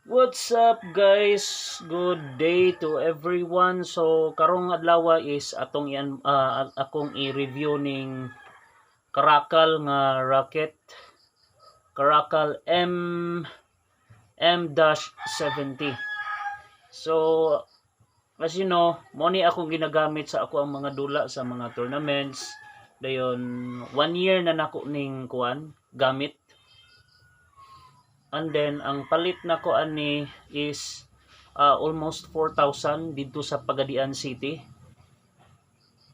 What's up, guys? Good day to everyone. So karong adlaw is atong iyan akong i-review ning Caracal nga racket. Caracal M M-70. So as you know, mo ni akong ginagamit sa ako ang mga dula sa mga tournaments. Dayon one year na nako ning kuan gamit. And then ang palit nako ani is almost 4,000 dito sa Pagadian City.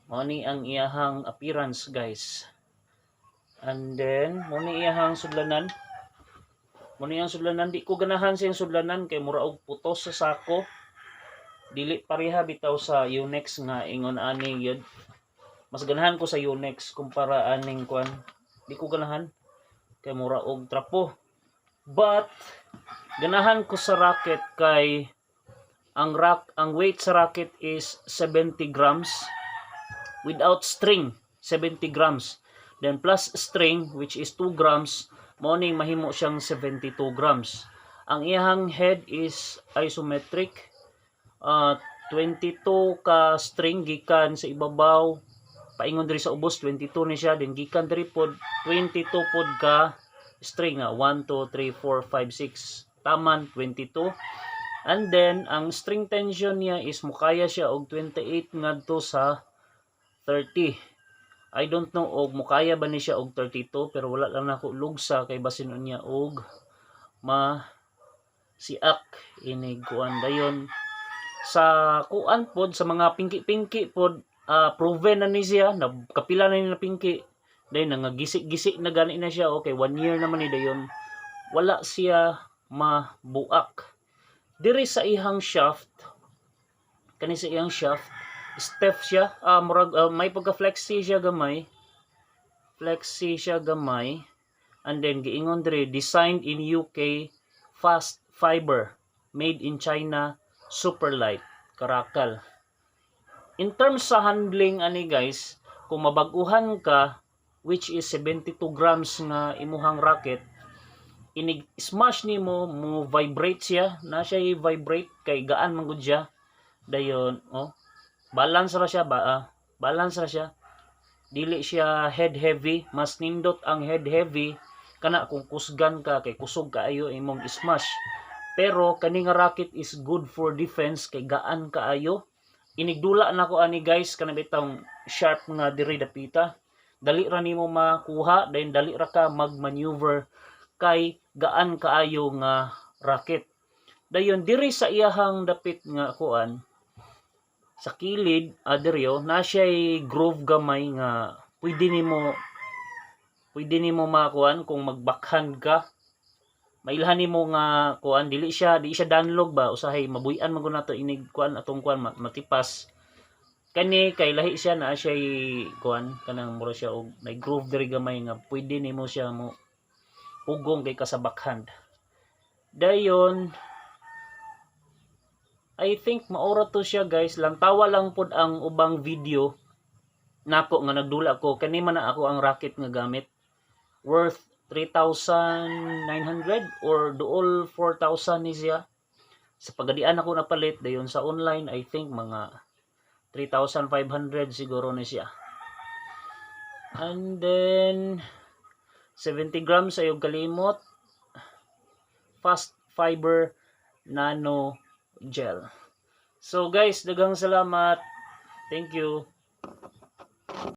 Mo ni ang iyahang appearance, guys. And then mo ni iyahang sudlanan. Mo ni ang sudlanan, di ko ganahan sa iyang sudlanan kay mura og putos sa sako. Dili pareha bitaw sa Yonex nga ingon ani yun. Mas ganahan ko sa Yonex kumpara aning kuan. Di ko ganahan kay mura og trapo. But ganahan ko sa racket kay ang weight sa racket is 70 grams without string, 70 grams. Then plus string, which is 2 grams, mo ning mahimo siyang 72 grams. Ang iyahang head is isometric. 22 ka string gikan sa ibabaw paingon diri sa ubos, 22 ni siya. Then gikan diri pod, 22 pod ka string nga 1, 2, 3, 4, 5, 6, taman 22. And then ang string tension niya is mukaya siya og 28 ngadto sa 30. I don't know og mukaya ba ni siya og 32, pero wala lang nako lugsa kay basin niya og ma siak inig kuan. Dayon sa kuan pod, sa mga pingki-pingki pod, proven na ni siya na kapila na ni na pingki. Dayon nangagisi-gisi na gani na siya. Okay, one year naman ni. Dayon wala siya mabuak. Diri sa ihang shaft, kani sa iyang shaft, stiff siya, murag may pagka flexi siya gamay. Flexi siya gamay. And then giingon diri, "Designed in UK, fast fiber, made in China, super light, Caracal." In terms sa handling ani, guys, kung mabaguhan ka, which is 72 grams nga imuhang racket, inig smash nimo, mo vibrate siya, na siya vibrate kay gaan man gud siya. Dayon oh, balance ra siya ba, balance ra siya. Dili siya head heavy. Mas nindot ang head heavy kana kung kusgan ka kay kusog kaayo imong smash. Pero kani nga racket is good for defense kay gaan kaayo. Inigdula nako ani, guys, kana bitawng sharp nga diri dapita, dali ra nimo makuha, dayon dali ra ka mag-maneuver kay gaan kaayo nga racket. Dayon diri sa iyahang dapit nga kuan sa kilid, diri oh, na siya'y groove gamay nga pwede nimo makuan kung mag-backhand ka, mailhan nimo nga kuan. Dili siya, di siya danlog ba. Usahay mabuy-an man gud nato inig kuan atong kuan matipas kani kay lahi siya na siya kuan kanang mura siya og may groove diri gamay nga pwede nimo siya mo pugong kay ka sa backhand. Dayon I think maura to siya, guys. Lantawa lang pod ang ubang video nako nga nagdula ko. Kani man na ako ang racket nga gamit, worth 3,900 or duol 4,000 ni siya sa Pagadian ako napalit. Dayon sa online, I think mga 3,500 siguro ni siya. And then 70 grams, ayog kalimot, fast fiber nano gel. So guys, daghang salamat. Thank you.